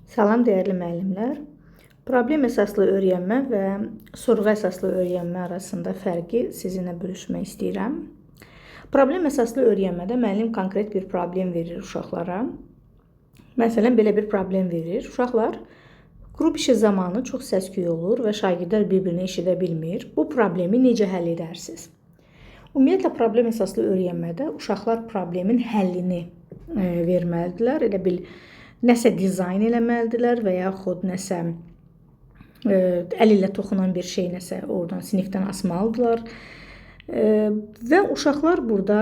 Salam dəyərli müəllimlər. Problem əsaslı öyrənmə və sorğu əsaslı öyrənmə arasında fərqi sizinlə bölüşmək istəyirəm. Problem əsaslı öyrənmədə müəllim konkret bir problem verir uşaqlara. Məsələn, belə bir problem verir. Uşaqlar qrup işi zamanı çox səs-küy olur və şagirdlər bir-birini eşidə bilmir. Bu problemi necə həll edərsiniz? Ümumiyyətlə problem əsaslı öyrənmədə uşaqlar problemin həllini verməlidirlər. Elə bil nəsə dizayn eləməlidirlər və yaxud nəsə əl ilə toxunan bir şey nəsə oradan sinifdən asmalıdırlar. Və uşaqlar burada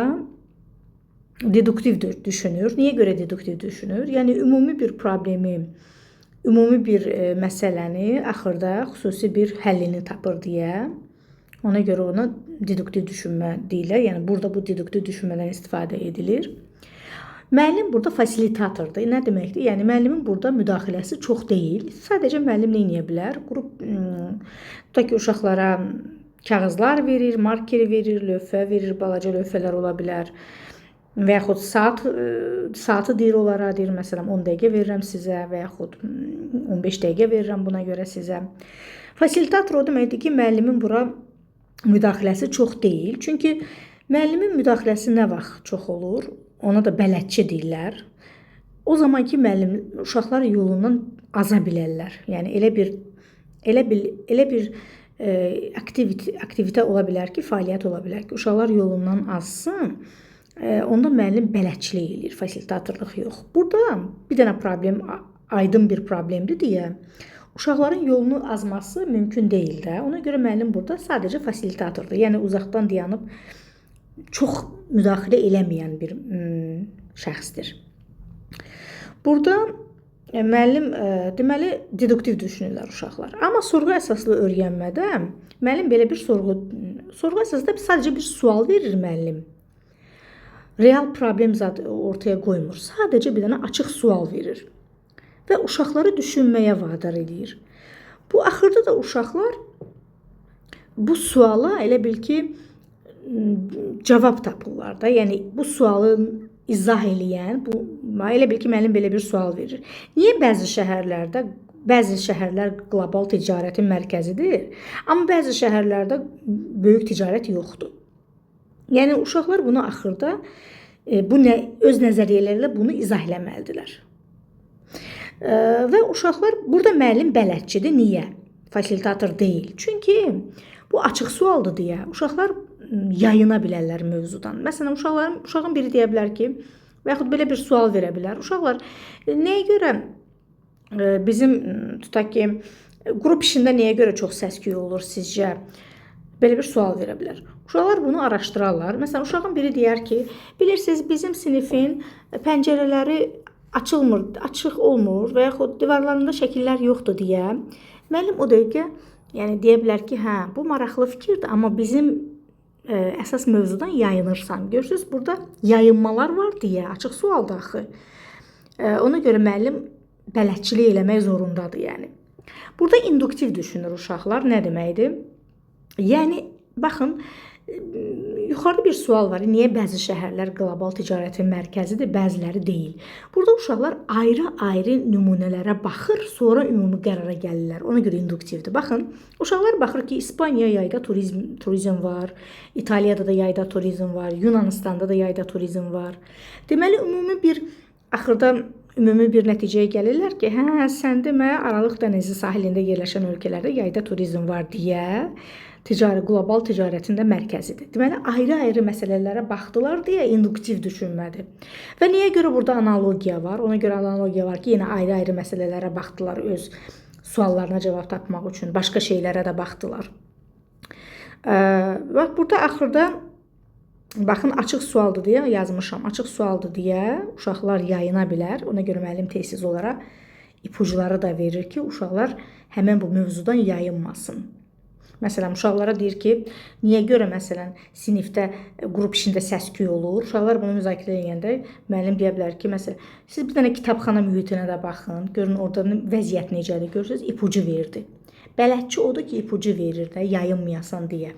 deduktiv düşünür. Niyə görə deduktiv düşünür? Yəni ümumi bir problemi, ümumi bir məsələni axırda xüsusi bir həllini tapır deyə. Ona görə ona deduktiv düşünmə deyirlər. Yəni burada bu deduktiv düşünmədən istifadə edilir. Müəllim burada fasilitatordur. Nə deməkdir? Yəni müəllimin burada müdaxiləsi çox deyil. Sadəcə müəllim nə edə bilər? Qrup tutaq ki, uşaqlara kağızlar verir, marker verir, lövhə verir, balaca lövhələr ola bilər. Və yaxud saatı deyir onlara, deyir məsələn 10 dəqiqə verirəm sizə və yaxud 15 dəqiqə verirəm buna görə sizə. Fasilitator o deməkdir ki, müəllimin bura müdaxiləsi çox deyil. Çünki müəllimin müdaxiləsi nə vaxt çox olur? Ona da bələdçi deyirlər. O zaman ki, müəllim uşaqlar yolundan aza bilərlər. Yəni elə bir aktivitə ola bilər ki, fəaliyyət ola bilər ki, uşaqlar yolundan azsın. Onda müəllim bələdçilik eləyir, fasilitatorluq yox. Burada bir dənə problem, aydın bir problemdir deyə uşaqların yolunu azması mümkün deyil də. Ona görə müəllim burada sadəcə fasilitatordur. Yəni uzaqdan dayanıb çox müdaxilə eləməyən bir şəxsdir. Burada müəllim deməli deduktiv düşünürlər uşaqlar. Amma sorğu əsaslı öyrənmədə müəllim belə bir sorğu əsasında sadəcə bir sual verir müəllim. Real problem zad ortaya qoymur. Sadəcə bir dənə açıq sual verir və uşaqları düşünməyə vadar eləyir. Bu axırda da uşaqlar bu suala elə bil ki cavab tapırlar da. Yəni bu sualın izah eləyən, bu elə bil ki, müəllim belə bir sual verir. Niyə bəzi şəhərlərdə, bəzi şəhərlər qlobal ticarətin mərkəzidir, amma bəzi şəhərlərdə böyük ticarət yoxdur? Yəni uşaqlar bunu axırda bu nə öz nəzəriyyələri ilə bunu izah eləməlidirlər. Və uşaqlar burada müəllim bələdçidir. Niyə? Fasilitator deyil. Çünki bu açıq sualdır deyə uşaqlar yayına bilərlər mövzudan. Məsələn, uşağın biri deyə bilər ki, və yaxud belə bir sual verə bilər. Uşaqlar, nəyə görə bizim tutaq ki, qrup işində nəyə görə çox səs-küy olur sizcə? Belə bir sual verə bilər. Uşaqlar bunu araşdırarlar. Məsələn, uşağın biri deyər ki, bilirsiniz, bizim sinifin pəncərələri açılmır, açıq olmur və yaxud divarlarında şəkillər yoxdur deyə müəllim o dəqiqə yəni deyə bilər ki, hə, bu maraqlı fikirdir, amma bizim əsas mövzudan yayınırsan. Görürsüz, burada yayınmalar var deyə açıq sualdır axı. Ona görə müəllim bələdçilik eləmək zorundadır yəni. Burada induktiv düşünür uşaqlar. Nə deməkdir? Yəni baxın, yuxarıda bir sual var. Niyə bəzi şəhərlər qlobal ticarətin mərkəzidir, bəziləri deyil? Burada uşaqlar ayrı-ayrı nümunələrə baxır, sonra ümumi qərara gəlirlər. Ona görə induktivdir. Baxın, uşaqlar baxır ki, İspaniya yayda turizm var, İtaliyada da yayda turizm var, Yunanıstanda da yayda turizm var. Deməli, ümumi bir axırda ümumi bir nəticəyə gəlirlər ki, hə, sən demə Aralıq dənizi sahilində yerləşən ölkələrdə yayda turizm var deyə ticari qlobal ticarətin də mərkəzidir. Deməli, ayrı-ayrı məsələlərə baxdılar deyə induktiv düşünmədir. Və niyə görə burada analogiya var? Ona görə analogiya var ki, yenə ayrı-ayrı məsələlərə baxdılar öz suallarına cavab tapmaq üçün, başqa şeylərə də baxdılar. Bax burada axırda baxın açıq sualdır deyə yazmışam. Açıq sualdır deyə uşaqlar yayına bilər. Ona görə müəllim tez-tez onlara ipucları da verir ki, uşaqlar həmin bu mövzudan yayınmasın. Məsələn, uşaqlara deyir ki, niyə görə məsələn sinifdə qrup işində səs-küy olur? Uşaqlar bunu müzakirə edəndə müəllim deyə bilər ki, məsələn, siz bir dənə kitabxana mühitinə də baxın, görün orada vəziyyət necədir. Görürsüz, ipucu verdi. Bələdçi odur ki, ipucu verir də, yayınmayasan deyə.